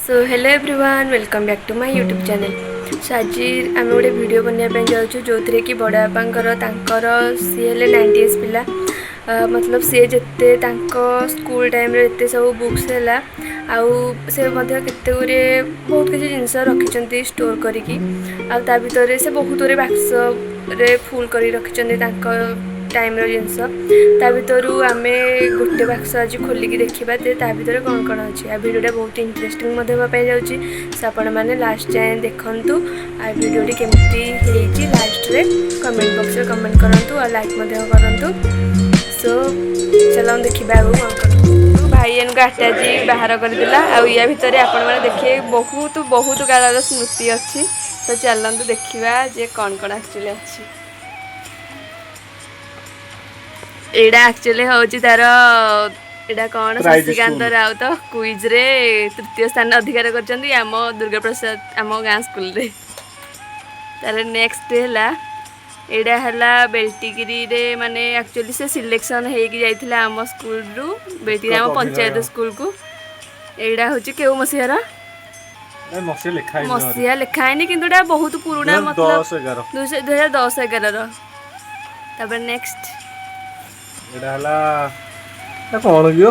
So hello everyone, welcome back to my YouTube channel. So ଆଜି ଆମେ ଗୋଟେ video ବନେଇବା ପାଇଁ ଯାଉଛୁ, ଯେଉଁଥିରେ କି ବଡ଼ ବାପାଙ୍କର, ତାଙ୍କର ସିଏ ହେଲେ 90s ପିଲା, ମତଲବ ସିଏ ଯେତେ ତାଙ୍କ ସ୍କୁଲ ଟାଇମ୍ରେ ଏତେ ସବୁ ବୁକ୍ସ ହେଲା, ଆଉ ସେ ମଧ୍ୟ କେତେ ଗୁଡ଼ିଏ ବହୁତ କିଛି ଜିନିଷ ରଖିଛନ୍ତି ଷ୍ଟୋର୍ କରିକି। ଆଉ ତା ଭିତରେ ସେ ବହୁତ ଗୁଡ଼ିଏ ବାକ୍ସରେ ଫୁଲ୍ କରି ରଖିଛନ୍ତି ତାଙ୍କ ଟାଇମ୍ର ଜିନିଷ। ତା ଭିତରୁ ଆମେ ଗୋଟେ ବାକ୍ସ ଆଜି ଖୋଲିକି ଦେଖିବା ଯେ ତା ଭିତରେ କ'ଣ କ'ଣ ଅଛି। ଆଉ ଭିଡ଼ିଓଟା ବହୁତ ଇଣ୍ଟରେଷ୍ଟିଂ ମଧ୍ୟ ହେବା ପାଇଁ ଯାଉଛି। ସୋ ଆପଣମାନେ ଲାଷ୍ଟ ଯାଏଁ ଦେଖନ୍ତୁ, ଆଉ ଭିଡ଼ିଓଟି କେମିତି ହେଇଛି ଲାଷ୍ଟରେ କମେଣ୍ଟ ବକ୍ସରେ କମେଣ୍ଟ କରନ୍ତୁ ଆଉ ଲାଇକ୍ ମଧ୍ୟ କରନ୍ତୁ। ସୋ ଚାଲନ୍ତୁ ଦେଖିବା ଆଗକୁ କ'ଣ କ'ଣ। ଭାଇ ଏନକୁ ଆଟାଚି ବାହାର କରିଦେଲା, ଆଉ ୟା ଭିତରେ ଆପଣମାନେ ଦେଖିବେ ବହୁତ ବହୁତ କାଳର ସ୍ମୃତି ଅଛି। ତ ଚାଲନ୍ତୁ ଦେଖିବା ଯେ କ'ଣ କ'ଣ ଆକ୍ଚୁଆଲି ଅଛି। ଏଇଟା ଆକ୍ଚୁଆଲି ହେଉଛି ତାର, ଏଇଟା କ'ଣ, ଶଶିକାନ୍ତ ରାଉତ କୁଇଜ୍ରେ ତୃତୀୟ ସ୍ଥାନ ଅଧିକାର କରିଛନ୍ତି ଆମ ଦୁର୍ଗାପ୍ରସାଦ, ଆମ ଗାଁ ସ୍କୁଲରେ। ତାର ନେକ୍ସଟ ହେଲା ଏଇଟା ହେଲା ବେଲଟିଗିରିରେ, ମାନେ ଆକ୍ଚୁଆଲି ସେ ସିଲେକ୍ସନ୍ ହେଇକି ଯାଇଥିଲା ଆମ ସ୍କୁଲରୁ ବେଲଟିଗିରି ଆମ ପଞ୍ଚାୟତ ସ୍କୁଲକୁ। ଏଇଟା ହେଉଛି କେଉଁ ମସିହାର? ମସିହା ଲେଖା ହେଇନି, କିନ୍ତୁ ଏଇଟା ବହୁତ ପୁରୁଣା, ମତଲବ 2010-11ର। ତାପରେ ନେକ୍ସଟ ଏଇଟା ହେଲା କଣ କି?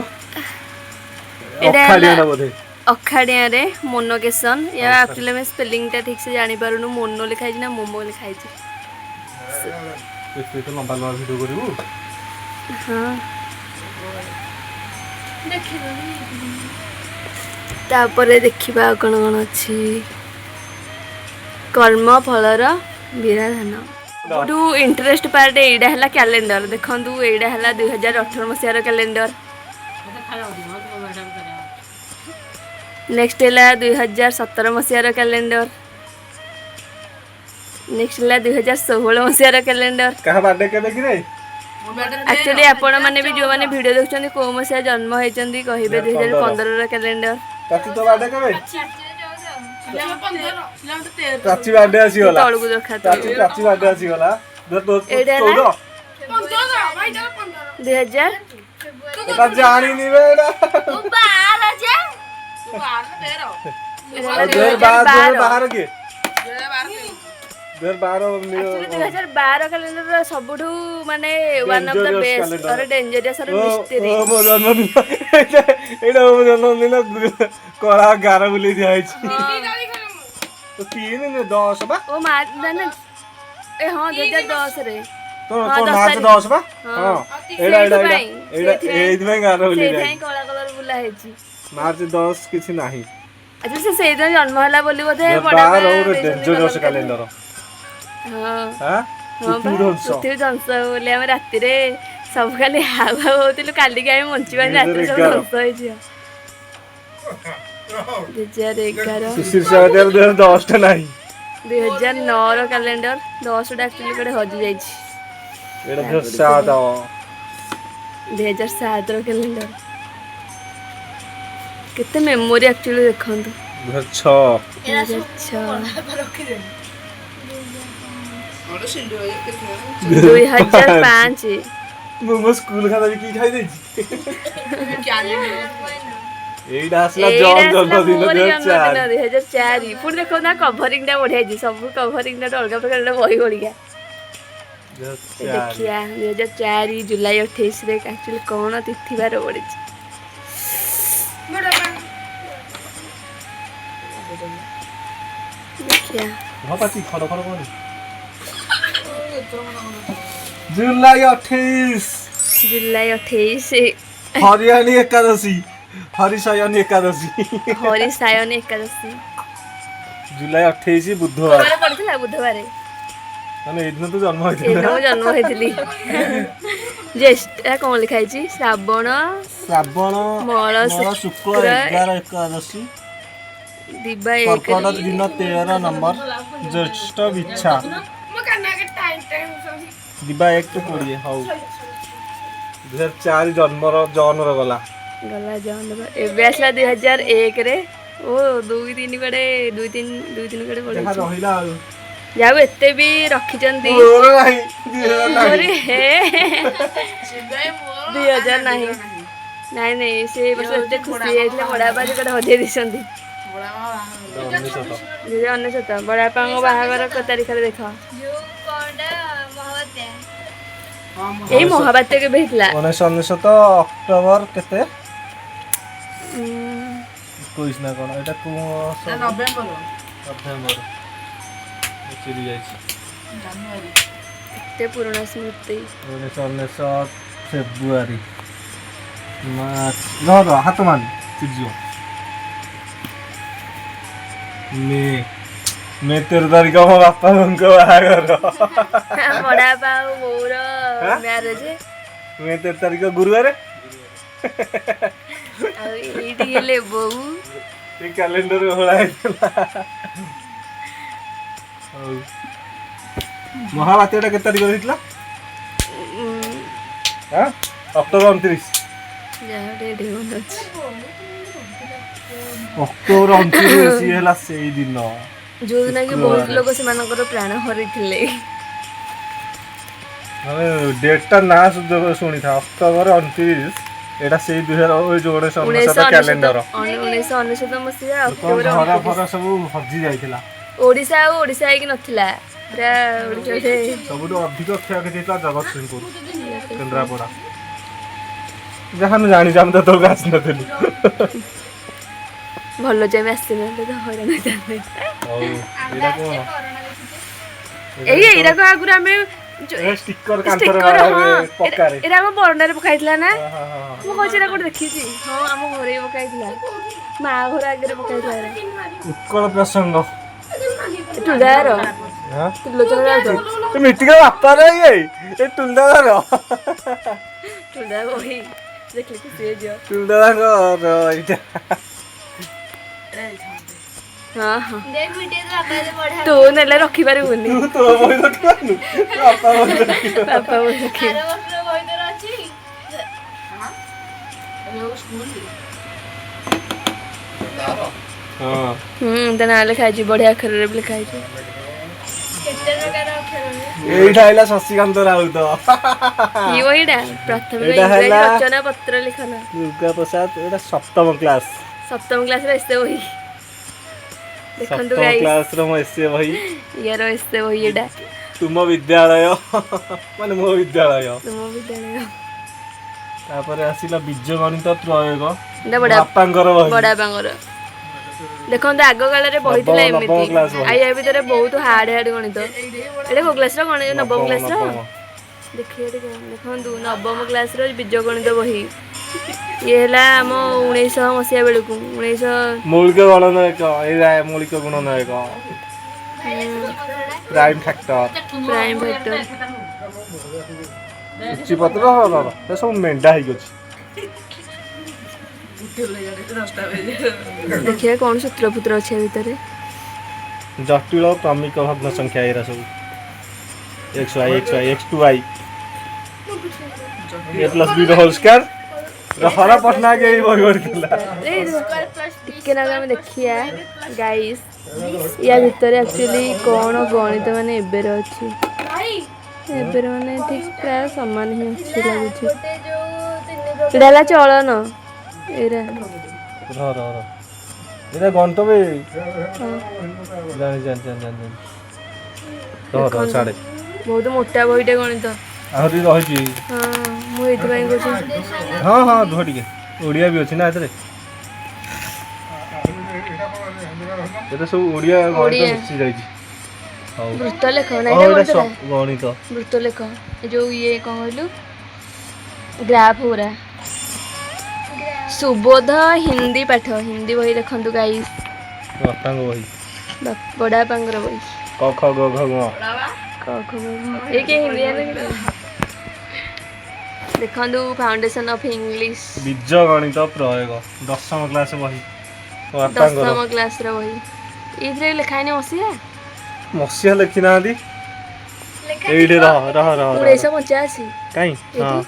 ଏଇଟା ବୋଧେ ଅଖାଡ଼ିଆରେ ମୋନୋକେସନ। ୟା ଆକ୍ଚୁଆଲି ଆମେ ସ୍ପେଲିଂଟା ଠିକ୍ ସେ ଜାଣିପାରୁନୁ, ମୋନୋ ଲେଖା ହେଇଛି ନା ମୋମୋ ଲେଖା ହେଇଛି। ଲମ୍ବା ଲମ୍ବା ଭିଡ଼ିଓ କରିବୁ? ହଁ। ତାପରେ ଦେଖିବା ଆଉ କ'ଣ କ'ଣ ଅଛି। କର୍ମ ଫଳର ବିରାଧାନ। ସବୁଠୁ ଇଣ୍ଟରେଷ୍ଟ ପାର୍ଟ ଏଇଟା ହେଲା କ୍ୟାଲେଣ୍ଡର। ଦେଖନ୍ତୁ, ଏଇଟା ହେଲା 2018 ମସିହାର କ୍ୟାଲେଣ୍ଡର। ନେକ୍ସଟ ହେଲା 2017 ମସିହାର କ୍ୟାଲେଣ୍ଡର। ନେକ୍ସଟ ହେଲା 2016 ମସିହାର କ୍ୟାଲେଣ୍ଡର। ଆକ୍ଚୁଆଲି ଆପଣମାନେ ବି ଯେଉଁମାନେ ଭିଡ଼ିଓ ଦେଖୁଛନ୍ତି, କେଉଁ ମସିହା ଜନ୍ମ ହେଇଛନ୍ତି କହିବେ। 2015ର କ୍ୟାଲେଣ୍ଡର। ପ୍ରାଚୀ ବାର୍ଥଡେ ଆସିଗଲା। ତଳକୁ ରଖା। ପ୍ରାଚୀ ବାର୍ଥଡେ ଆସିଗଲା। ଏଇଟା ହେଲା 2000 ଜାଣିନି ବେ ଏଇଟା। ବାହାର କିଏ? 2012 କ୍ୟାଲେଣ୍ଡର ସବୁଠୁ ମାନେ one of the best or dangerous or mystery. ମୋ ଜନ୍ମଦିନ ଏଇଟା, ମୋ ଜନ୍ମଦିନ କଳା ଗାର ବୁଲେଇ ଦିଆହେଇଛି। 3, 10 ବା। ଓ ମା, ନା, ଏ ହଁ, 2010ରେ। ମାର୍ଚ୍ଚ 10 ବା। ହଁ, ଏଇଟା ଏଇଟା ଏଇଟା ଏଇଥିପାଇଁ ଗାର ବୁଲେଇ ସେଇଥିପାଇଁ କଳା କଲର ବୁଲା ହେଇଛି। ମାର୍ଚ୍ଚ 10 କିଛି ନାହିଁ। ଆଚ୍ଛା, ସେ ସେଇଦିନ ଜନ୍ମ ହେଲା ବୋଲି ବୋଧେ। Dangerous calendar. ହଁ, ପୃଥିବୀ ଧ୍ୱଂସ ବୋଲି ଆମେ ରାତିରେ ସବୁ ଖାଲି ହାଉ ହାଉ ହଉଥିଲୁ, କାଲିକି ଆମେ ବଞ୍ଚିବାନି, ରାତିରେ ସବୁ ଧ୍ୱଂସ ହେଇଯିବ। 2011। 10ଟା ନାହିଁ। 2009ର କ୍ୟାଲେଣ୍ଡର, 10ଟା ଆକ୍ଚୁଆଲି କୁଆଡ଼େ ହଜି ଯାଇଛି। 7। 2007ର କ୍ୟାଲେଣ୍ଡର, କେତେ ମେମୋରି ଆକ୍ଚୁଆଲି ଦେଖନ୍ତୁ। 6। 2006, 2005। ମୁଁ ମୋ ସ୍କୁଲ ଖାତା ବିକି ଖାଇ ଦେଇଛି। ଏଇଟା ଆସିଲା ଜନ୍ମଦିନ। 2004। ପୁଣି ଦେଖନ୍ତୁ ନା, କଭରିଂଟା ବଢିଆ ହେଇଛି। ସବୁ କଭରିଂଟା ଅଲଗା ପ୍ରକାର ବହି ଭଳିଆ। ଦେଖିବା 2004 ଜୁଲାଇ 28ରେ ଆକ୍ଚୁଆଲି କ'ଣ ତିଥିବାର ପଡ଼ିଛି। ଦେଖିବା। ଜୁଲାଇ 28। ଜୁଲାଇ 28। ହରିୟାଣୀ ଏକାଦଶୀ, ହରିଶୟନୀ ଏକାଦଶୀ। ହରିଶାୟନୀ ଏକାଦଶୀ। ଜୁଲାଇ 28, ବୁଧବାର ପଡ଼ିଥିଲା। ବୁଧବାର ମାନେ ଏଇଦିନ ତ ଜନ୍ମ ହେଇଥିଲି। ମୁଁ ଜନ୍ମ ହେଇଥିଲି। ଜ୍ୟେଷ୍ଠ କଣ ଲେଖା ହେଇଛି? ଶ୍ରାବଣ ଶ୍ରାବଣ ମଳ ଶୁକ୍ଳ 11 ଏକାଦଶୀ ଦିବା କର୍କଟ ଦିନ 13 ନମ୍ବର ଜ୍ୟେଷ୍ଠ ବିଛା ଦିବା 1 20। ହଉ, 2004 ଜନ୍ମର ଜନର ଗଲା। ଗଲା ଜନର। ଏବେ ଆସିଲା 2001ରେ। ଓ, 2 3 କୁଆଡ଼େ, 2 3 2 3 କୁଆଡ଼େ ପଳେଇଛି। ରହିଲା ଆଉ ଯାଉ ଏତେ ବି ରଖିଛନ୍ତି। ହେ, 2000 ନାହିଁ। ନାଇଁ ନାଇଁ, ସେ ବର୍ଷ ଏତେ ଖୁସି ହେଇଯାଇଥିଲେ ବଡ଼ ବାପା, ଯେ କୁଆଡ଼େ ହଜେଇ ଦେଇଛନ୍ତି। 99। 2099। ବଡ଼ବାପାଙ୍କ ବାହାଘର କେତେ ତାରିଖରେ ଦେଖ। ଏଇ ମହାବାତ୍ୟା କେବେ ହେଇଥିଲା? 1999 ଅକ୍ଟୋବର କେତେ, 21 ନା କଣ? ଏଇଟା କୋଉ ମାସ? ନଭେମ୍ବର। ନଭେମ୍ବର। ଚିରି ଯାଇଛି। ଜାନୁଆରୀ। କେତେ ପୁରୁଣା ସ୍ମୃତି। 1999 ଫେବୃଆରୀ, ମାର୍ଚ୍ଚ, ରହ ରହ, ହାତ ମାରି ଚିରିଯିବ। ମେ ମେ 13 ତାରିଖ ମୋ ବାପାଙ୍କ ବାହାଘର। ବଡ଼ବାପା ଆଉ ବୋଉର ହାଁ? ମ୍ୟାରେଜ। ମେ 13 ତାରିଖ ଗୁରୁବାର। ଆଉ ଏଇଠି ହେଲେ ବୋଉ। ଏ କ୍ୟାଲେଣ୍ଡର ଘୋଳା ହେଇଥିଲା। ହଉ, ମହାବାତ୍ୟାଟା କେତେ ତାରିଖ ହେଇଥିଲା? ହଁ, ଅକ୍ଟୋବର 29। ଯାହା ଟିକେ ଢେଉନ ଅଛି। ଅକ୍ଟୋବର 29 ଇଏ ହେଲା ସେଇ ଦିନ। ଯୋଉଦିନ କି ବହୁତ ଲୋକ ସେମାନଙ୍କର ପ୍ରାଣ ହରାଇଥିଲେ। ମାନେ ଡେଟଟା ନା ସୁଯୋଗ ଶୁଣିଥା, ଅକ୍ଟୋବର 29। ଏଇଟା ସେଇ 2000 ଯୋଉ ଉଣେଇଶହ ଉଣେଇଶହ ଅନେଶତ କ୍ୟାଲେଣ୍ଡର। 1999 ମସିହା ଲୋକଙ୍କ ଅକ୍ଟୋବର ଘର 29। ଫର ସବୁ ହଜି ଯାଇଥିଲା। ଓଡ଼ିଶା ଆଉ ଓଡ଼ିଶା ହେଇକି ନଥିଲା ପୁରା ଓଡ଼ିଶା ଗୋଟେ। ସବୁଠୁ ଅଧିକ କ୍ଷୟକ୍ଷତି ହେଇଥିଲା ଜଗତସିଂହପୁର, କେନ୍ଦ୍ରାପଡ଼ା, ଯାହା ଆମେ ଜାଣିଛୁ। ଆମେ ତ ତଳକୁ ଆସିନଥିଲୁ। ଭଲ ଯେ ଆମେ ଆସିନଥିଲେ ତ ହଇରାଣ ହେଇଥାନ୍ତେ। ହଉ, ଏଇଟା କଣ? ଏଇ ଏଇରାକ ଆଗରୁ ଆମେ ଷ୍ଟିକର କାନ୍ଥରେ ଷ୍ଟିକର, ହଁ। ପକ୍କାରେ। ଏଇଟା ଆମ ବରଣ୍ଡାରେ ପକାଇଥିଲା ନା? ହଁ। ମୁଁ କହୁଛି ଏଇଟା କୋଉଠି ଦେଖିଛି। ହଁ, ଆମ ଘରେ ବି ପକାଇଥିଲା, ମା ଘର ଆଗରେ ପକାଇଥିଲା ଏଇଟା। ଉତ୍କଳ ପ୍ରସଙ୍ଗ। ଟୁଲଦାର। ହଁ। ତ୍ରିଲୋଚନ ରାଉତ। ଏ ମିଟିକା ବାପାର ଇଏ, ଏ ଟୁଲଦାଦାର। ଟୁଲଦା ବହି ଦେଖିଲେ ଖୁସି ହେଇଯିବ। ଟୁଲଦାଦାଙ୍କର ଏଇଟା। ହଁ ହଁ, ତୁ ନେଲେ ରଖିପାରିବୁନି। ତୁ ତୋ ବହି ରଖିପାରୁନୁ, ତୋ ବାପା ବହି ରଖିବ। ବାପା ବହି ରଖିବ। ସ୍କୁଲ। ହଁ। ହୁଁ, ତା ନାଁ ଲେଖା ହେଇଛି, ବଢିଆ ଅକ୍ଷରରେ ବି ଲେଖା ହେଇଛି। ଏଇଟା ହେଲା ଶଶିକାନ୍ତ ରାଉତ। କି ବହିଟା? ପ୍ରାଥମିକ ଏଇଟା ଇଂରାଜୀ ରଚନା ପତ୍ର ଲିଖନ। ଦୁର୍ଗା ପ୍ରସାଦ। ଏଇଟା ସପ୍ତମ କ୍ଲାସ। ସପ୍ତମ କ୍ଲାସର ଏସେ ବହି ଦେଖନ୍ତୁ। ସପ୍ତମ ଗାଇସ୍। କ୍ଲାସର ମୋ ଏସେ ବହି। ଇଆର ଏସେ ବହି ଏଇଟା। ତୁମ ବିଦ୍ୟାଳୟ, ମାନେ ମୋ ବିଦ୍ୟାଳୟ। ତୁମ ବିଦ୍ୟାଳୟ। ତାପରେ ଆସିଲା ବୀଜ ଗଣିତ ପ୍ରୟୋଗ। ଏଇଟା ବଡ ବାପାଙ୍କର ବହି। ବଡ ବାପାଙ୍କର। ଦେଖନ୍ତୁ, ଆଗ କାଳରେ ବହି ଥିଲା ନବମ ଏମିତି। କ୍ଲାସ ବହି। ଆଉ ୟା ଭିତରେ ବହୁତ ହାର୍ଡ ହାର୍ଡ ଗଣିତ। ଏଇଟା କୋଉ କ୍ଲାସର ଗଣିତ? ନବମ କ୍ଲାସର। ନବମ। ଦେଖିବେ ଟିକେ, ଦେଖନ୍ତୁ, ନବମ କ୍ଲାସର ବୀଜ ଗଣିତ ବହି। ଇଏ ହେଲା ଆମ 1900 ମସିହା ବେଳକୁ, 1900। ମୌଳିକ ଗଣନ ଏକ, ଏଇଟା ମୌଳିକ ଗୁଣନ ଏକ, ପ୍ରାଇମ ଫ୍ୟାକ୍ଟର। Prime factor. ସୂଚୀପତ୍ର। ର ର ର, ଏ ସବୁ ମେଣ୍ଡା ହେଇକି ଅଛି। 10ଟା ବାଜେ। ଦେଖିବା କଣ ସୂତ୍ର ଫୁତ୍ର ଅଛି ୟା ଭିତରେ। ଜଟିଳ କ୍ରମିକ ଭଗ୍ନ ସଂଖ୍ୟା, ଏରା ସବୁ X Y, X Y, X two Y, A plus B whole square. Hara Patnaik ଏଇ ବହି ପଢିଥିଲା। ଏଇ ରୁହ, ଟିକେ ନାକୁ ଆମେ ଦେଖିବା ଗାଇସ୍, ୟା ଭିତରେ ଆକ୍ଚୁଆଲି କ'ଣ ଗଣିତ ମାନେ ଏବେର ଅଛି। ଏବେର ମାନେ ଠିକ ପ୍ରାୟ ସମାନ ହିଁ ଅଛି ଲାଗୁଛି। ଏଇଟା ହେଲା ଚଳନ ଏଇରା। ରହ ରହ ରହ, ଏଇଟା ଗଣିତ ବେ। ଜାଣି ଜାଣି ଜାଣି ଜାଣି ଜାଣି, ରହ ରହ, ଛାଡ଼େ। ବହୁତ ମୋଟା ବହିଟା ଗଣିତ। ଆହୁରି ରହିଛି। ହଁ, ମୁଁ ଏଇଥିପାଇଁ କହୁଛି। ହଁ ହଁ, ରୁହ ଟିକେ। ଓଡ଼ିଆ ବି ଅଛି ନା ଏଥିରେ? ଏଟା ସବୁ ଓଡ଼ିଆ ଗଣିତ। ଓଡ଼ିଆ। ମିଶି ଯାଇଛି। ହଉ। ବୃତ୍ତ ଲେଖ ନା? ହଁ। ଏଇଟା ଏଇଟା ଗଣିତଟା। ସବୁ ଗଣିତ। ବୃତ୍ତ ଲେଖ, ଏ ଯୋଉ ଇଏ କ'ଣ କହିଲୁ, ଗ୍ରାଫ ଗୁରା। ସୁବୋଧ ହିନ୍ଦୀ ପାଠ, ହିନ୍ଦୀ ବହି ଦେଖନ୍ତୁ ଗାଇସ୍। ବାପାଙ୍କ ବହି। ବଡ଼ବାପାଙ୍କର ବହି। କ ଖ ଗ ଘ ଗ। କ ଖ ଗ ଘ। ଏ କିଏ ହିନ୍ଦୀ ଜାଣେ କି? ଦେଖନ୍ତୁ, ଫାଉଣ୍ଡେସନ ଅଫ୍ ଇଂଲିଶ। ବୀଜ ଗଣିତ ପ୍ରୟୋଗ, ଦଶମ କ୍ଲାସ ବହି ମୋ ବାପାଙ୍କର। ଦଶମ କ୍ଲାସର ବହି। ଏଇଥିରେ ଲେଖା ହେଇନି ମସିହା। ମସିହା ଲେଖି ନାହାନ୍ତି ଏଇଠି। ରହ ରହ ରହ ରହ। 1985। କାଇଁ, ହଁ। ଏଇଠି।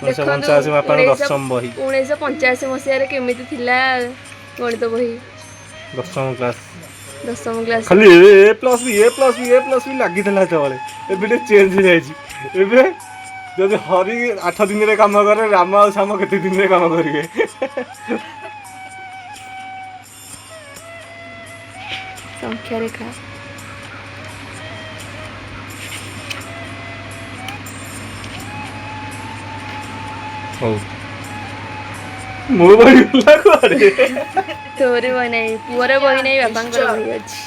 ଉଣେଇଶହ ଦେଖନ୍ତୁ, ପଞ୍ଚାଅଶୀ ବାପାଙ୍କ ଦଶମ ବହି। 1985 ମସିହାରେ କେମିତି ଥିଲା ଗଣିତ ବହି। ଦଶମ କ୍ଲାସ। ଦଶମ କ୍ଲାସ। ଖାଲି A plus B, A plus B, A plus B ଲାଗିଥିଲା ସେତେବେଳେ। ଏବେ ଟିକେ ଚେଞ୍ଜ ହେଇଯାଇଛି। ଏବେ ଯଦି ହରି 8 ଦିନରେ କାମ କରେ, ରାମ ଆଉ ଶ୍ୟାମ କେତେ ଦିନରେ କାମ କରିବେ? ସଂଖ୍ୟା ରେଖା। ହଉ, ମୋ ବହି ଗଲା କୁଆଡେ? ତୋର ବହି ନାହିଁ, ପୁଅର ବହି ନାହିଁ, ବାପାଙ୍କର ବହି ଅଛି।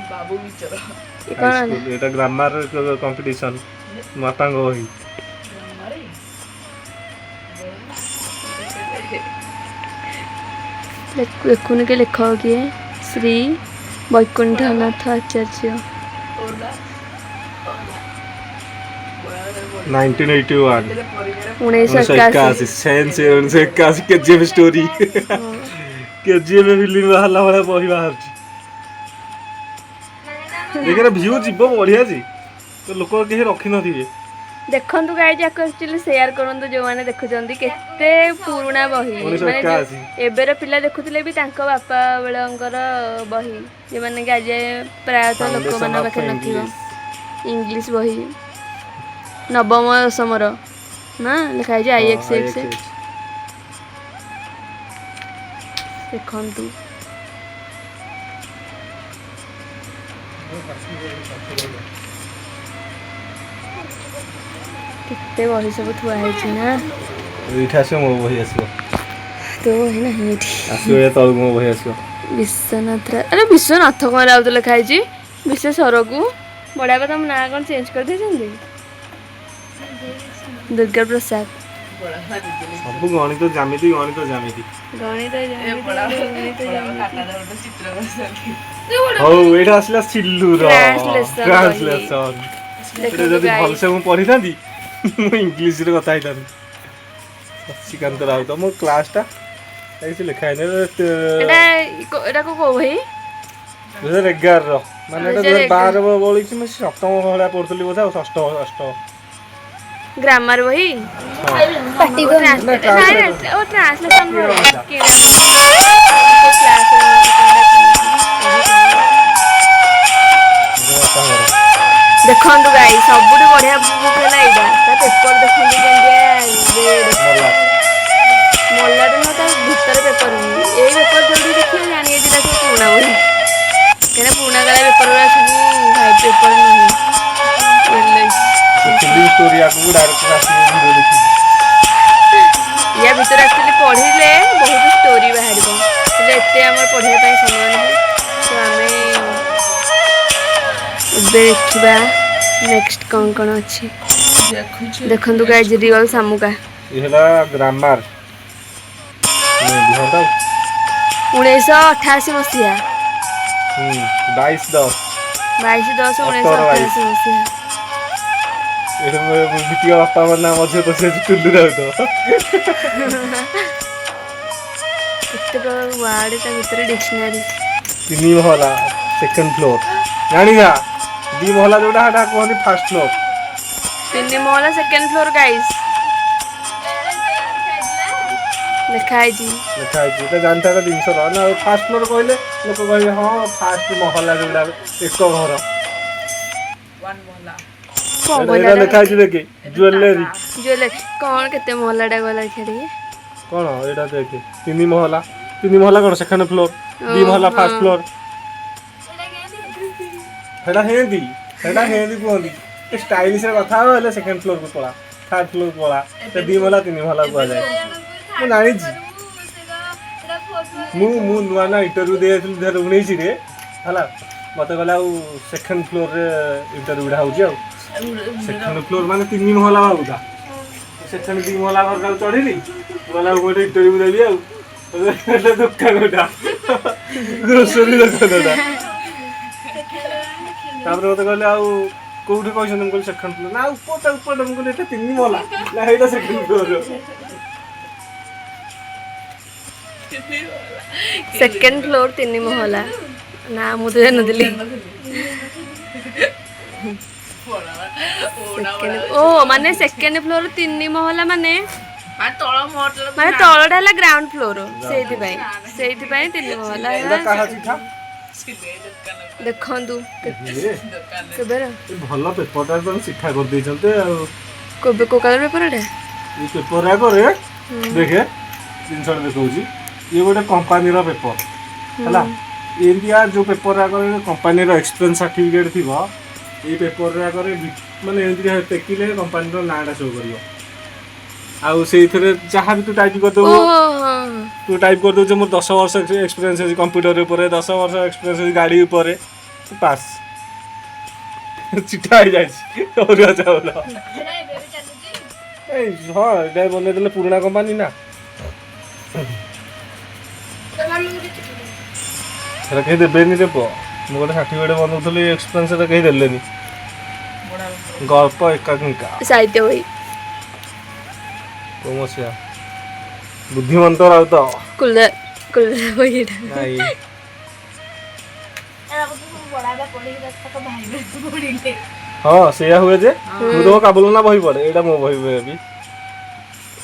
ବାବୁ ବିଚରା। ଏ କଣ ହେଲା? ଏଇଟା ଗ୍ରାମାର କମ୍ପିଟିସନ, ବାପାଙ୍କ ବହି। ଗ୍ରାମାରେ। ଦେଖୁନୁ କି ଲେଖକ କିଏ? ଶ୍ରୀ ବୈକୁଣ୍ଠନାଥ ଆଚାର୍ଯ୍ୟ। ଓଲା ଓଲା। 1981। 1981। 1981 ସେନ୍ସ, 1981 କେଜିଏଫ୍ ଷ୍ଟୋରି। କେଜିଏଫ୍ ଫିଲ୍ମ ବାହାରିଲା ଭଳିଆ ବହି ବାହାରୁଛି। ଦେଖିଲେ ଭିଉ ଯିବ, ବଢିଆ ଅଛି ତ, ଲୋକ କେହି ରଖିନଥିବେ। ଦେଖନ୍ତୁ ଗାଇଜ, ଆକୁ ଆକ୍ଚୁଆଲି ସେୟାର କରନ୍ତୁ ଯୋଉମାନେ ଦେଖୁଛନ୍ତି। କେତେ ପୁରୁଣା ବହି ମାନେ 1981। ଏବେର ପିଲା ଦେଖୁଥିଲେ ବି ତାଙ୍କ ବାପା ବେଳଙ୍କର ବହି, ଯେଉଁମାନେ କି ଆଜି ପ୍ରାୟତଃ ଲୋକମାନଙ୍କ ପାଖରେ ନଥିବ। ଇଂଲିଶ ବହି ନବମ ଦଶମର ନା, ଲେଖା ହେଇଛି I X X. ଦେଖନ୍ତୁ। କେତେ ବହି ସବୁ ଥୁଆ ହେଇଛି ନା। ଏଇଠି ଆସିବ, ମୋ ବହି ଆସିବ। ତୋ ବହି ନାହିଁ ଏଠି। ଆସିବ, ଏ ତଳକୁ ମୋ ବହି ଆସିବ। ବିଶ୍ୱନାଥ, ଆରେ ବିଶ୍ୱନାଥ କଣ ରାଉତ ଲେଖା ହେଇଛି ବିଶ୍ୱେଶ୍ୱରକୁ। ବଡ଼ବାପା ତମ ନାଁ କଣ ଚେଞ୍ଜ କରିଦେଇଛନ୍ତି? ଦୁର୍ଗା ପ୍ରସାଦ। ସବୁ ଗଣିତ, ଜ୍ୟାମିତି, ଗଣିତ, ଜ୍ୟାମିତି। ଗଣିତ, ଜ୍ୟାମିତି, ଗଣିତ, ଜ୍ୟାମିତି। ଚିତ୍ର କରିଛନ୍ତି। ହଉ, ଏଇଟା ଆସିଲା ସିଲୁର Translation ବହି। ଟ୍ରାନ୍ସଲେସନ। ଏଇଟା ଦେଖନ୍ତୁ ଯଦି guys। ଭଲସେ ମୁଁ ପଢିଥାନ୍ତି, ମୁଁ ଇଂଲିଶରେ କଥା ହେଇଥାନ୍ତି। ଶଶିକାନ୍ତ ରାଉତ, ମୋ କ୍ଲାସଟା କିଛି ଲେଖା ହେଇନି। ଏଇଟା କୋଉ ବହି? 2011ର, ମାନେ ଏଇଟା 2011। 2012 ବଳିଛି। ମୁଁ ସପ୍ତମ ଭଳିଆ ପଢୁଥିଲି ବୋଧେ, ଆଉ ଷଷ୍ଠ, ଷଷ୍ଠ। ଗ୍ରାମାର ବହି। ହଁ। ଓ, ଟ୍ରାନ୍ସଲେସନ ବହି କିଣା। କ୍ଲାସ। ମୋ ବାପାଙ୍କର। ଦେଖନ୍ତୁ ଗାଇଜ, ସବୁଠୁ ବଢିଆ ବୁକ୍ ହେଲା ଏଇଟା। ତା ପେପର ଦେଖନ୍ତୁ କେମିତିଆ ରେଡ୍। ମଲା। ମଲାଟା ନୁହଁ, ତା ଭିତରେ ପେପର ବି। ଏଇ ପେପର ଯୋଉଠି ଦେଖିବେ, ଜାଣିବେ ଯେ ଏଇଟା ସବୁ ପୁରୁଣା ବହି। କାହିଁକିନା ପୁରୁଣା କାଳିଆ ପେପର ଗୁଡ଼ା ସବୁ ହ୍ୱାଇଟ୍ ପେପର ନୁହେଁ, ୟେଲୋଇଶ୍। ଫିଲ୍ମ ଷ୍ଟୋରି ଆଗକୁ ଡାଇରେକ୍ଟର ଆସିବ, ଭିଡ଼ିଓ ଦେଖିକି। ୟା ଭିତରେ ଆକ୍ଚୁଆଲି ପଢ଼ିଲେ ବହୁତ ଷ୍ଟୋରି ବାହାରିବ, ହେଲେ ଏତେ ଆମର ପଢ଼ିବା ପାଇଁ ସମୟ ନାହିଁ। ତ ଆମେ ଏବେ ଦେଖିବା ନେକ୍ସଟ କ'ଣ କ'ଣ ଅଛି। ଦେଖୁଛୁ। ଦେଖନ୍ତୁ ଗାଇଜ, ରିଅଲ ଶାମୁକା। ଇଏ ହେଲା ଗ୍ରାମାର। 1988 ମସିହା। 22/10। 22/10 19 18 88 ମସିହା। ଏଇଟା ଭିଟିକା ବାପାଙ୍କ ନାଁ ମଝିରେ ପଶିଯାଇଛି, ଟୁଲୁ ରାଉତ। କେତେ ପ୍ରକାର ୱାର୍ଡ ତା ଭିତରେ, ଡିକ୍ସନାରୀ। ତିନି ମହଲା, ସେକେଣ୍ଡ ଫ୍ଲୋର। ଜାଣିছা, ଦି ମହଲା ଯୋଉଟା ସେଟା କୁହନ୍ତି ଫାର୍ଷ୍ଟ ଫ୍ଲୋର। ତିନି ମହଲା, ସେକେଣ୍ଡ ଫ୍ଲୋର ଗାଇସ୍ ଲେଖା ହେଇଛି। ଲେଖା ହେଇଛି, ଏଟା ଜାଣିଥା ଜିନିଷ ନା। ଆଉ ଫାର୍ଷ୍ଟ ଫ୍ଲୋର କହିଲେ ଲୋକ କହିବେ, ହଁ, ଫାର୍ଷ୍ଟ ମହଲା ଯୋଉଟା ଏକ ଘର। ୱାନ୍ ମହଲା। କଣ ଏଇଟା କହିଲା? ଏଇଟା ଲେଖା ହେଇଛି ଦେଖେ, ଜୁଏଲାରୀ। ଜୁଏଲାରୀ କଣ? କେତେ ମହଲାଟା ଗଲା ଦେଖିଆ ଟିକେ। କଣ ଏଇଟା ଦେଖେ, ତିନି ମହଲା। ତିନି ମହଲା କଣ ସେକେଣ୍ଡ ଫ୍ଲୋର, ଦି ମହଲା ଫାର୍ଷ୍ଟ ଫ୍ଲୋର। ସେଟା ହେନ୍ତି କୁହନ୍ତି। ଷ୍ଟାଇଲିଶରେ କଥା ହବ ହେଲେ ସେକେଣ୍ଡ ଫ୍ଲୋରକୁ ପଳା, ଥାର୍ଡ ଫ୍ଲୋରକୁ ପଳା। ସେ ଦି ମହଲା, ତିନି ମହଲା କୁହାଯାଏ, ମୁଁ ଜାଣିଛି। ମୁଁ ନୂଆ ନୂଆ ଇଣ୍ଟରଭ୍ୟୁ ଦେଇ ଯାଇଥିଲି 2019ରେ, ହେଲା। ମତେ କହିଲେ, ଆଉ ସେକେଣ୍ଡ ଫ୍ଲୋରରେ ଇଣ୍ଟରଭ୍ୟୁଟା ହେଉଛି। ଆଉ ସେକେଣ୍ଡ ଫ୍ଲୋର ମାନେ ତିନି ମହଲା ଭାବୁଥା। ସେକେଣ୍ଡ ଦି ମହଲା ଘରଟାକୁ ଚଢ଼ିଲି, ଗଲା ଗୋଟେ ଇଣ୍ଟରଭ୍ୟୁ ଦେବି, ଆଉ ଏଟା ଦୋକାନଟା, ଗ୍ରୋସରୀ ଦୋକାନଟା। ତାପରେ ମତେ କହିଲେ, ଆଉ କୋଉଠି କହିଛନ୍ତି? ମୁଁ କହିଲି ସେକେଣ୍ଡ ଫ୍ଲୋର। ନା, ଉପରଟା, ଉପରଟା। ମୁଁ କହିଲି ଏଟା ତିନି ମହଲା। ନା, ଏଇଟା ସେକେଣ୍ଡ ଫ୍ଲୋର। ସେକେଣ୍ଡ ଫ୍ଲୋର, ତିନି ମହଲା। ନା, ମୁଁ ତ ଜାଣିନଥିଲି। ସେକେଣ୍ଡ ଓ ମାନେ ସେକେଣ୍ଡ ଫ୍ଲୋର ତିନି ମହଲା ମାନେ ତଳ ମହଲା। ମାନେ ତଳଟା ହେଲା ଗ୍ରାଉଣ୍ଡ ଫ୍ଲୋର, ସେଇଥିପାଇଁ ତିନି ମହଲା ଏଇଟା ହେଲା। କାହା ଚିଠା? ସିଲେଇ ଦୋକାନ। ଦେଖନ୍ତୁ। ଏ, କେବେର? ଏ ଭଲ ପେପରଟା ତ ଚିଠା କରିଦେଇଛନ୍ତି ଆଉ। କେବେ, କୋଉ କାଳର ପେପରଟା? ଏଇ ପେପର ଆଗରେ ଦେଖେ, ଜିନିଷଟା ଦେଖଉଛି। ଇଏ ଗୋଟେ କମ୍ପାନୀର ପେପର ହେଲା। ଏମିତିଆ ଯେଉଁ ପେପର ଆଗରେ କମ୍ପାନୀର ଏକ୍ସପିରିଏନ୍ସ ସାର୍ଟିଫିକେଟ୍ ଥିବ, ଏଇ ପେପର ଆଗରେ ମାନେ ଏମିତି ଟେକିଲେ କମ୍ପାନୀର ନାଁଟା ଶୋ କରିବ। ଆଉ ସେଇଥିରେ ଯାହା ବି ତୁ ଟାଇପ୍ କରିଦେବୁ, ଓହୋ ହଁ। ତୁ ଟାଇପ୍ କରିଦେଉଛୁ, ମୋର 10 ବର୍ଷ ଏକ୍ସପିରିଏନ୍ସ ଅଛି କମ୍ପ୍ୟୁଟର ଉପରେ, 10 ବର୍ଷ ଏକ୍ସପିରିଏନ୍ସ ଅଛି ଗାଡ଼ି ଉପରେ, ତୁ ପାସ୍। ଚିଠା ହେଇଯାଇଛି ଅରୁଆ ଚାଉଳ। ଏଇ ହଁ, ଏଇଟା ବନେଇଦେଲେ, ପୁରୁଣା କମ୍ପାନୀ ନା। ସେଟା କେହି ଦେବେନି ରେ ପୁଅ। ମୁଁ ଗୋଟେ ସାର୍ଟିଫିକେଟ୍ ବନଉଥିଲି ଏକ୍ସପିରିଏନ୍ସ, ସେଟା କେହି ଦେଲେନି। ଗଳ୍ପ, ଏକାଙ୍କିକା। ସାହିତ୍ୟ ବହି। କୋଉ ମସିହା? ବୁଦ୍ଧିମନ୍ତ ରାଉତ। କୁଲଦା, କୁଲଦା ବହି ଏଇଟା। ନାଇଁ। ବଡ ପଢିକି ପଢିଲେ। ହଁ, ସେଇଆ ହୁଏ ଯେ ମୁଁ ତ କାବୁଲ ନା ବହି ପଢେ। ଏଇଟା ମୋ ବହି ବି।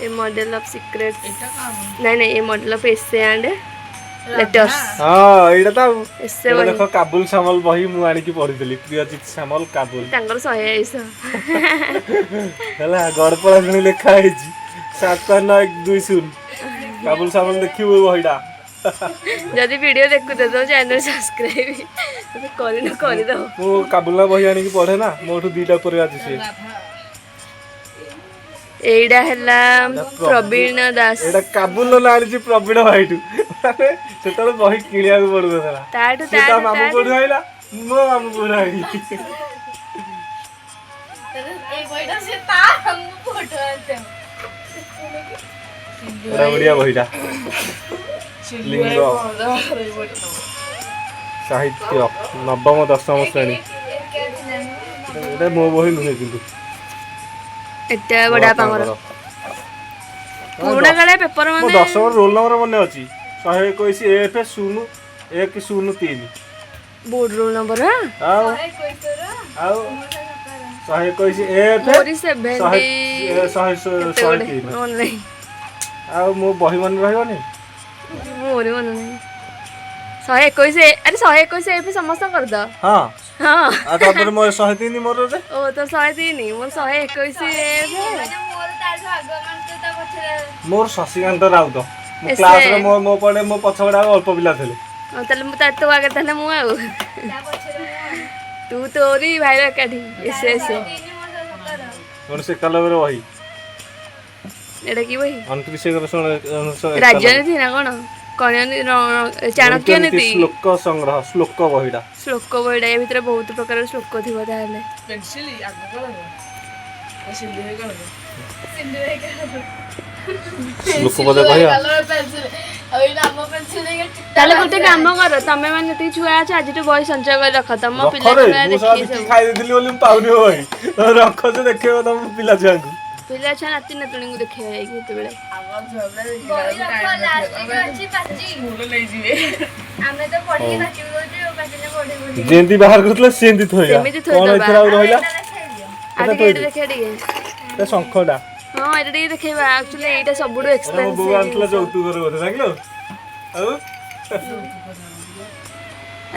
ଏ ମଡେଲ ଅଫ୍ ସିକ୍ରେଟ। ଏଟା କାହା? ନାଇଁ ନାଇଁ, A model of essay and letters. ହଁ, ଏଇଟା ତ ଆଉ ଏସେ ଏଇଟା ବହି। ଦେଖ, କାବୁଲ ସାମଲ ବହି ମୁଁ ଆଣିକି ପଢିଥିଲି, ପ୍ରିୟଜିତ ସାମଲ କାବୁଲ। ତାଙ୍କର 100 ଆୟୁଷ। ହେଲା, ଗଡ଼ପଳା ଲେଖା ହେଇଛି 7 9 1 2 0। କାବୁଲ ସାମଲ, ଦେଖିବୁ ଏ ବହିଟା। ଯଦି ଭିଡ଼ିଓ ଦେଖୁଛ ତ ଚ୍ୟାନେଲ ସବସ୍କ୍ରାଇବ କରିନ, କରିଦବ। ମୁଁ କାବୁଲ ବହି ଆଣିକି ପଢେ ନା, ମୋଠୁ ଦିଟା ଉପରେ ଅଛି ସିଏ। ଏଇଟା ହେଲା ପ୍ରବୀଣ ଦାସ। ଏଇଟା କାବୁଲ ନା ଆଣିଛି ପ୍ରବୀଣ ଭାଇଠୁ। ମାନେ ସେତେବେଳେ ବହି କିଣିବାକୁ ପଡୁନଥିଲା। ତାଠୁ ସିଏ ତା ତାଠୁ ମାମୁଁ ତାଠୁ କୋଉଠୁ ଆଇଲା, ମୋ ମାମୁଁ କୋଉଠୁ ଆଇଲି। ଏଇ ବହିଟା ସେ ତା ମୁଁ ଫଟୋ ଆଣିଛି। ଏଇଟା ଓଡ଼ିଆ ବହିଟା, ଲିଙ୍ଗ ସାହିତ୍ୟ, ନବମ ଦଶମ ଶ୍ରେଣୀ। ଏଇଟା ମୋ ବହି ନୁହେଁ କିନ୍ତୁ। ଏଟା ବଡ ବାପାଙ୍କର ପୁରୁଣା କାଳିଆ ପେପର। ମୋ ମାନେ ଦଶମ ରୋଲ ନମ୍ବର ମନେ ଅଛି, 121 ଏଫ 0103। Board roll number? ଆଉ ଆଉ 121 ଏଫ ମୋରି ଶହେ 70 ଶହେ କେତେ ଶହେ ଗୋଟେ ତିନି ମନେ ନାହିଁ। ଆଉ ମୋ ବହି ମନେ ରହିବନି? ମୋରି ମନେ ନାହିଁ। 121, ଆରେ 121 ଏଫ ସମସ୍ତଙ୍କର ତ। ହଁ। ହଁ। ଆଉ ତାପରେ ମୋର 103 ମୋର ଯେ। ଓ, ତ 103, ମୋର 121 ଏଫ। ମୋର ତାଠୁ ଆଗ, ମାନେ ତୁ ତା ପଛରେ। ମୋର ଶଶିକାନ୍ତ ରାଉତ। ମୁଁ ଏସେ। କ୍ଲାସରେ ମୋ ପଟେ, ମୋ ପଛ ପଟେ ଆଉ ଅଳ୍ପ ପିଲା ଥିଲେ। ହଁ, ତାହେଲେ ମୁଁ ତା ତୋ ଆଗରେ ତାହେଲେ ମୁଁ ଆଉ ତା ପଛରେ ମୁଁ। ତୁ ତୋରି ଭାଇର ଏକାଠି ଏସେ ଏସେ। ତିନି, ମୋର 17। 1991ର ବହି। ଏଇଟା କି ବହି? 29 11 ରାଜନୀତି ନା କଣ? କଣ ଚାଣକ୍ୟ ନୀତି? ଶ୍ଲୋକ ସଂଗ୍ରହ, ଶ୍ଲୋକ ବହିଟା। ଶ୍ଲୋକ ବହିଟା। ଏ ଭିତରେ ବହୁତ ପ୍ରକାର ଶ୍ଲୋକ ଥିବ ତାହେଲେ। ପେନସିଲ ଆଗ କଲର, ସିନ୍ଦୁର କଲର। ଶ୍ଲୋକ ପଦ କହିବା। ପେନସିଲ ଆଉ ଏଇଟା ଆମ ପେନସିଲ। ତାହେଲେ ଗୋଟେ କାମ କର, ତମେ ମାନେ ଯେତିକି ଛୁଆ ଅଛ ଆଜିଠୁ ବହି ସଞ୍ଚୟ କରି ରଖ, ତମ ପିଲା ରଖରେ। ଛୁଆ ମୁଁ ସବୁ ଦେଖିବେ ବିକି ସବୁ। ଖାଇ ଦେଇଥିଲି ବୋଲି ମୁଁ ପାଉନି ବହି। ତମେ ରଖ ଯେ, ଦେଖେଇବ ତମ ପିଲା ଛୁଆଙ୍କୁ। ପିଲା ଛୁଆ ନାତି ନାତୁଣୀଙ୍କୁ ଦେଖେଇବ ଯାଇକି ସେତେବେଳେ। ଆମ ଛୁଆ ବହି ରଖ, ଲାଷ୍ଟ ଅଛି ପାଚି। ସ୍କୁଲ ନେଇଯିବେ। ଆମେ ତ ପଢିକି ପାଚିବୁ ଦଉଛୁ, ପାଚିଲେ ପଢିବୁନି। ଯେମିତି ବାହାର କରୁଥିଲା ସେମିତି ଥୋଇବା। ସେମିତି କଣ ଥୋଇଦବା। ଏଥିରେ ଆଉ ରହିଲା? ଦେଖେଇ ଦିଅ। ଆଉ ଟିକେ ଏଇଟା ଦେଖିବା ଟିକେ। ଏଟା ଶଙ୍ଖଟା। ହଁ, ଏଇଟା ଟିକେ ଦେଖେଇବା। ଆକ୍ଚୁଆଲି ଏଇଟା ସବୁଠୁ ଏଟା ମୋ ବୋଉ ଆଣିଥିଲା ଏକ୍ସପେନ୍ସିଭ। ଯୌତୁକରେ ବୋଧେ, ଜାଣିଲୁ ଆଉ।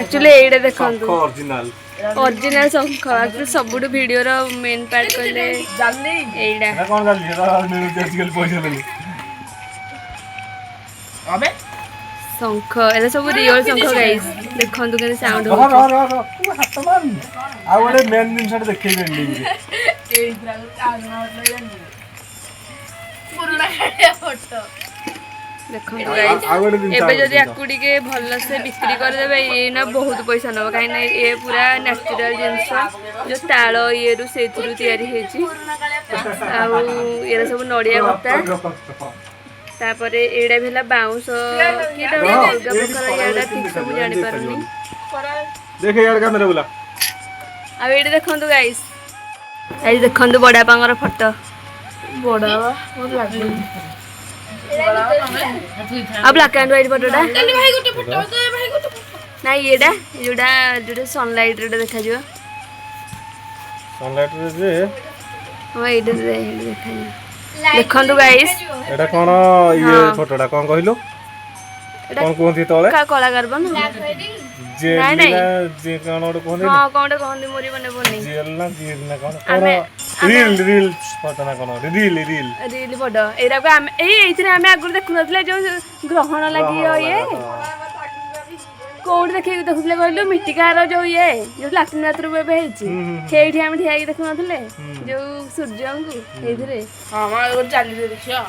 ଆକ୍ଚୁଆଲି ଏଇଟା ଦେଖନ୍ତୁ। ଶଙ୍ଖ ଅରିଜିନାଲ। ଅରିଜିନାଲ ଶଙ୍ଖ। ଆକ୍ଚୁଆଲି ସବୁଠୁ ଭିଡ଼ିଓର ମେନ୍ ପାର୍ଟ କହିଲେ ଜାଲି। ଏଇଟା। ଏଟା କଣ ଜାଣିଲି, ଏଟା ମିଳୁଛି ଆଜିକାଲି ପଇସା ଦେଲେ। ଅବେ। ଶଙ୍ଖ, ଏଇଟା ସବୁ ରିଅଲ ଶଙ୍ଖ ଗାଇସ୍। ଦେଖନ୍ତୁ କେମିତି ସାଉଣ୍ଡ ରହ ହଉଛି। ରହ ରହ ରହ, ତୁ ହାତ ମାରନି। ଆଉ ଗୋଟେ ମେନ୍ ଜିନିଷଟା ଦେଖେଇବି ଏଣ୍ଡିଂରେ। ଏଇଥିରେ ଜାଣିଯିବେ। ପୁରୁଣା କାଳିଆ ଫଟୋ। ଦେଖନ୍ତୁ ଗାଇସ୍। ଆଉ ଗୋଟେ ଜିନିଷ, ଏବେ ଆଉ ଗୋଟେ ଯଦି ଜିନିଷ। ଆକୁ ଟିକେ ଭଲସେ ବିକ୍ରି କରିଦେବେ, ଇଏ ନା ବହୁତ ପଇସା ନେବ, କାହିଁକି ନା ଏ ପୁରା ନ୍ୟାଚୁରାଲ ଜିନିଷ, ଯୋଉ ତାଳ ଇଏରୁ ସେଇଥିରୁ ତିଆରି ହେଇଛି। ପୁରୁଣା କାଳିଆ ଆଉ ଏରା ସବୁ ନଡ଼ିଆ କତା। ରହ, ରହ, ରହ। ତାପରେ ଏଇଟା ବି ହେଲା ବାଉଁଶ କି ଏଇଟା ଗୋଟେ ରହ, ଅଲଗା ଏଇଠି ପ୍ରକାର ଖରା ଇଆଟା, ଦେଖିନି ଠିକ ସେ ମୁଁ ଦେଖାଯିବ, ଜାଣିପାରୁନି। ଦେଖ, ଇଆଡ଼େ କ୍ୟାମେରା ବୁଲା। ଆଉ ଏଇଠି ଦେଖନ୍ତୁ ଗାଇସ୍, ଏଇଠି ଦେଖନ୍ତୁ ବଡ଼ବାପାଙ୍କର ଫଟୋ। ବଡ ମତେ ଲାଗୁନି। ଆଉ ବ୍ଲାକ୍ ଆଣ୍ଡ ହ୍ୱାଇଟ୍ ଫଟୋଟା। ଭାଇ ଗୋଟେ ଫଟୋ ଦେ, ଭାଇ ଗୋଟେ ଫଟୋ। ନାଇଁ, ଇଏଟା ଯୋଉଟା ଯୋଉଟା ସନଲାଇଟ୍ ରେ ଦେଖାଯିବ। ସନଲାଇଟରେ ଯେ। ହଁ, ଏଇଟା ଏଇଠି ଦେଖାଯିବ। ଦେଖନ୍ତୁ ଗାଇସ୍। ଏଟା କଣ ଇଏ? ହଁ। ଫଟୋଟା କଣ କହିଲୁ? ଏଟା କଣ କୁହନ୍ତି ତଳେ? କଳାକାର ନା। ଜେଲ୍ ନାଇଁ, ନାଇଁ। ନା ଯେ କଣ ଗୋଟେ କୁହନ୍ତି? ହଁ, କଣ ଗୋଟେ କହନ୍ତି, ମୋରି ମନେ ପଡୁନି। ଜେଲ୍ ନା ଜିଲ୍ ନା କଣ କଣ? ଆମେ ରିଲ୍ ରିଲ୍ ଫଟୋ ନା କଣ, ରିଲ୍ ରିଲ୍। Reel photo. ଏଇଟାକୁ ଆମେ ଏଇଥିରେ ଆମେ ଆଗରୁ ଦେଖୁନଥିଲେ ଯୋଉ ଗ୍ରହଣ ଲାଗିବ ଇଏ। କୋଉଠି ଦେଖିକି ଦେଖୁଥିଲେ କହିଲୁ? ମିଟିକାର ଯୋଉ ଇଏ ଯୋଉ ଲାଟ୍ରିନ୍ ବାଥରୁମ୍ ଏବେ ହେଇଛି, ହୁଁ, ହୁଁ, ହୁଁ। ସେଇଠି ଆମେ ଠିଆ ହେଇକି ଦେଖୁନଥିଲେ ଯୋଉ ସୂର୍ଯ୍ୟଙ୍କୁ ସେଇଥିରେ? ହଁ ମା, ଗୋଟେ ଚାଲିରେ ଦେଖିବା।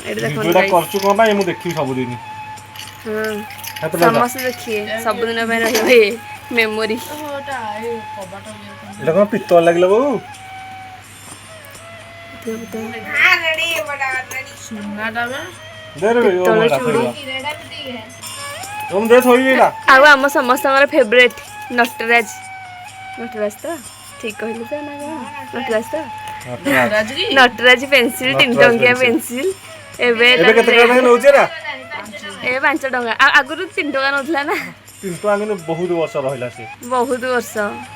ଏଠି ଦେଖନ୍ତୁ ଭିଡିଓଟା guys। କରୁଛୁ କଣ ପାଇଁ? ମୁଁ ଦେଖିବି ସବୁଦିନ। ହଁ। ହାତ ଲଗା। ସମସ୍ତେ ଦେଖିବେ, ସବୁଦିନ ପାଇଁ ରହିବ ଏ ମେମୋରି। ଓହୋ, ଏଟା ଏ କବାଟ ଇଏ କଣ? ଏଇଟା କଣ ପିତ୍ତଳ ଲାଗିଲା ବୋଉ? ସୁନାଟା ବେ। ଦେ ରେ, ପିତ୍ତଳ ଚୁଡ଼ି। ଓମ୍, ଦେ, ଥୋଇବି ଏଇଟା। ଆଉ ଆମ ସମସ୍ତଙ୍କର ଫେଭରେଟ୍ ନଟରାଜ। ନଟରାଜ ତ ଠିକ କହିଲି ତ ନା କଣ? ନଟରାଜ ତ। ରାଜ କି? ନଟରାଜ ପେନସିଲ, 3 ନଟରାଜ ଟଙ୍କିଆ pencil। Pencil. ଏବେ ଏବେ କେତେ ଟଙ୍କା ଲେଖା ନଉଛି ଏରା? ଏବେ 5 ଟଙ୍କା। ଆଉ ଆଗରୁ 3 ଟଙ୍କା ନଉଥିଲା ନା? 3 ଟଙ୍କା, କିନ୍ତୁ ବହୁତ ବର୍ଷ ରହିଲା ସେ। ବହୁତ ବର୍ଷ।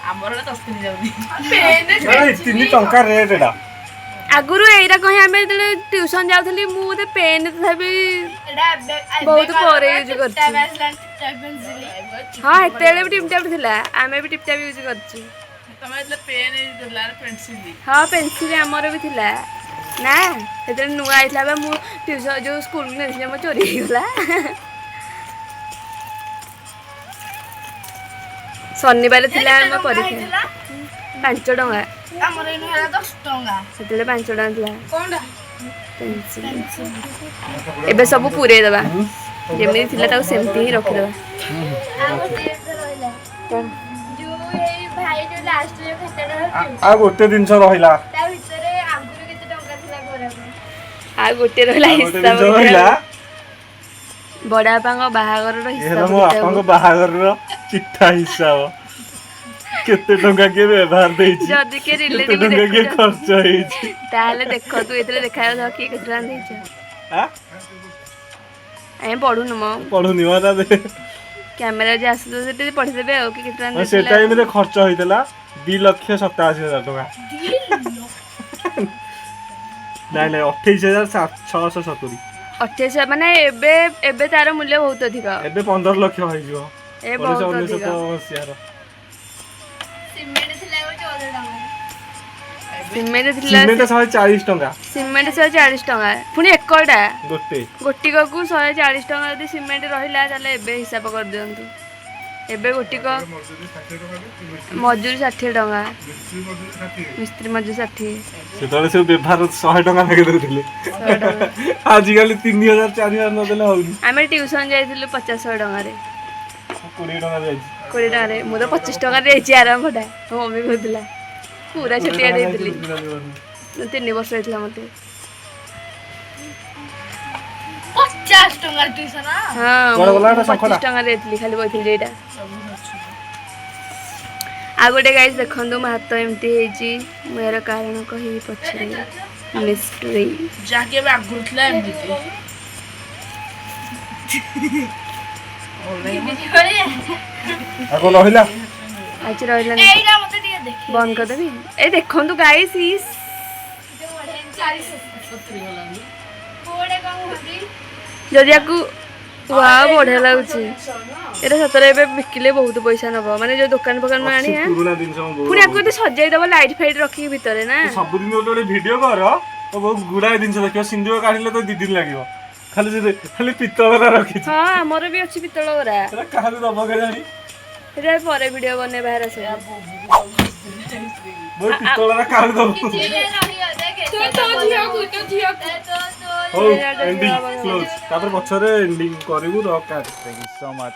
ଆମର ଏଟା 10 ଦିନ ଯାଉନି। ନାଇଁ, 3 ଟଙ୍କା ରେଟ୍ ଏଟା। ଆଗରୁ ଏଇଟା କହି ଆମେ ଯେତେବେଳେ ଟ୍ୟୁସନ ଯାଉଥିଲି, ମୁଁ ବୋଧେ ପେନ୍ ତଥାପି ବହୁତ ପରେ ୟୁଜ୍ କରିଛି। ହଁ, ହେତେବେଳେ ବି ଟିପ୍ ଟାପ୍ ଥିଲା। ଆମେ ବି ଟିପ୍ ଟାପ୍ ୟୁଜ୍ କରିଛୁ। ତମେ ଯେତେବେଳେ ପେନ୍ ଥିଲା, ପେନସିଲ। ହଁ, ପେନସିଲ ଆମର ବି ଥିଲା ନା। ସେତେବେଳେ ନୂଆ ହେଇଥିଲା ବା। ମୁଁ ଟ୍ୟୁସନ ଯୋଉ ସ୍କୁଲକୁ ନେଇଥିଲି, ମୋ ଚୋରି ହେଇଗଲା। ଶନିବାର ଥିଲା ଆମ ପରୀକ୍ଷା। 5 ଟଙ୍କା। ଆମର ଏଇନୁ ହେଲା 10 ଟଙ୍କା। ସେତେବେଳେ 5 ଟଙ୍କା ଥିଲା। କଣଟା? ପେନସିଲ। ଏବେ ସବୁ ପୁରେଇ ଦେବା, ଯେମିତି ଥିଲା ତାକୁ ସେମିତି ହିଁ ରଖିଦେବା। ଆଉ ଗୋଟେ ଜିନିଷ ରହିଲା, ଯୋଉ ଏଇ ଭାଇ ଯୋଉ ଲାଷ୍ଟ ଯୋଉ ଖାତାଟା ଧରିଛୁ। ଆଉ ଗୋଟେ ଜିନିଷ ରହିଲା। ତା ଭିତରେ ଆଗରୁ କେତେ ଟଙ୍କା ଥିଲା ଘରକୁ? ଆଉ ଗୋଟେ ରହିଲା। ଆଉ ଗୋଟେ ହିସାବ ଜିନିଷ ରହିଲା। ବଡ ବାପାଙ୍କ ବାହାଘରର ଏ ହେଲା ହିସାବ ମୋ କିତାବ। ବାପାଙ୍କ ବାହାଘରର ଚିଠା ହିସାବ, କେତେ ଟଙ୍କା କିଏ ବ୍ୟବହାର ଦେଇଛି, ଯଦି କିଏ କେତେ ରିଲେଟିଭ ଟଙ୍କା କିଏ ଦେଖୁଛ, ଖର୍ଚ୍ଚ ହେଇଛି। ତାହେଲେ ଦେଖନ୍ତୁ, ଏଥିରେ ଦେଖାଯାଉଥିବ କିଏ କେତେ ଟଙ୍କା ଦେଇଛ। ଆଁ? ଆମେ ପଢୁନୁ ମ। ପଢୁନି ମ ତା ଦେହରେ। କ୍ୟାମେରା ଯେ ଆସୁଥିବ ସେଠି ପଢିଦେବେ ଆଉ କି କେତେ ଟଙ୍କା ସେ ଦେଇଥିଲା। ଟାଇମରେ ଖର୍ଚ୍ଚ ହେଇଥିଲା 2,87,000 ଟଙ୍କା। ନାଇଁ ନାଇଁ, 28,670। 28 ମାନେ ଏବେ ଏବେ ତାର ମୂଲ୍ୟ ବହୁତ ଅଧିକ। ଏବେ 15 ଲକ୍ଷ ହେଇଯିବ। ଏ ଉଣେଇଶହ ବହୁତ ଅଧିକ। ଅନେଶତ ମସିହାର। ସିମେଣ୍ଟ ଥିଲା 14 ଟଙ୍କା। ସିମେଣ୍ଟ ଥିଲା। ସିମେଣ୍ଟ 140 ଟଙ୍କା। ସିମେଣ୍ଟ 140 ଟଙ୍କା, ପୁଣି ଏକଟା। ଗୋଟେ। ଗୋଟିକକୁ 140 ଟଙ୍କା ଯଦି ସିମେଣ୍ଟ ରହିଲା, ତାହେଲେ ଏବେ ହିସାବ କରିଦିଅନ୍ତୁ। ଏବେ ଗୋଟିକ ମଜୁରୀ 60 ଟଙ୍କା, ମିସ୍ତ୍ରୀ ମଜୁରୀ 60। ସେତେବେଳେ ସବୁ ବ୍ୟବହାର 100 ଟଙ୍କା ଲେଖେ ଦଉଥିଲେ। 100 ଟଙ୍କା। ଆଜିକାଲି 3000 4000 ନଦେଲେ ହଉନି। ଆମେ ଟ୍ୟୁସନ ଯାଇଥିଲୁ 50 100 ଟଙ୍କାରେ। 20 ଟଙ୍କା ଯାଇଛି। 20 ଟଙ୍କାରେ। ମୁଁ ତ 25 ଟଙ୍କାରେ ଯାଇଛି ଆରମ୍ଭଟା। ମୋ ମମି କହୁଥିଲା, ପୁରା ଛୋଟିଆ ଦେଇଥିଲି। 3 ବର୍ଷ ହେଇଥିଲା ମତେ। 50 ଟଙ୍କା ଟ୍ୟୁସନ? ହଁ। କୁଆଡ଼େ ଗଲା ମୁଁ ଏଟା ଶଙ୍ଖଟା? 25 ଟଙ୍କା ଦେଇଥିଲି, ଖାଲି ବଇଥିଲି ଏଇଟା। ଆଉ ଗୋଟେ ଗାଇସ୍ ଦେଖନ୍ତୁ, ମୋ ହାତ ଏମିତି ହେଇଛି। ମୁଁ ଏହାର କାରଣ କହିବି ପଛରେ, ମିଷ୍ଟ୍ରି। ଯାହାକି ଏବେ ଆଗରୁ ଥିଲା ଏମିତି। ଆଉ କଣ ରହିଲା? ଆଜି ରହିଲାନି। ଏଇଟା ମତେ ଟିକେ ଦେଖ। ବନ୍ଦ କରିଦେବି। ଏ ଦେଖନ୍ତୁ ଗାଇସ୍, ଇସ୍। ପୁଅଟା କଣ କୁହନ୍ତି? ଯଦି ୟାକୁ, ୱାଓ, ବଢିଆ ଲାଗୁଛି ଏଇଟା। ସତରେ ଏବେ ବିକିଲେ ବହୁତ ପଇସା ନବ, ମାନେ ଯୋଉ ଦୋକାନ ଫୋକାନ ଅଛି ଆଣିଆ। ପୁରୁଣା ଜିନିଷ ମୋ ବୋଉର। ପୁଣି ୟାକୁ ଯଦି ସଜେଇ ଦବ, ଲାଇଟ୍ ଫାଇଟ୍ ରଖିକି ଭିତରେ ନା। ସବୁଦିନ ଗୋଟେ ଗୋଟେ ଭିଡିଓ କର ତ, ବହୁତ ଗୁଡାଏ ଜିନିଷ ଦେଖିବ। ସିନ୍ଦୁକ କାଢିଲେ ତ 2 ଦିନ ଲାଗିବ। ଖାଲି ସେ ଖାଲି ପିତ୍ତଳଟା ରଖିଛି। ହଁ, ଆମର ବି ଅଛି ପିତ୍ତଳ ଗୁରା। ସେଟା କାହାକୁ ଦବ କେଜାଣି? ସେଟା ପରେ ଭିଡିଓ ବନେଇବା ହେରା ସବୁ। ବୋଉ, ପିତ୍ତଳଟା କାହାକୁ ଦବ? ତୋ ଝିଅକୁ, ତୋ ଝିଅକୁ। ହଉ, ଏଣ୍ଡିଂ କ୍ଲୋଜ, ତାପରେ ପଛରେ ଏଣ୍ଡିଂ କରିବୁ। ରଖ, କାଟ। Thank you so much.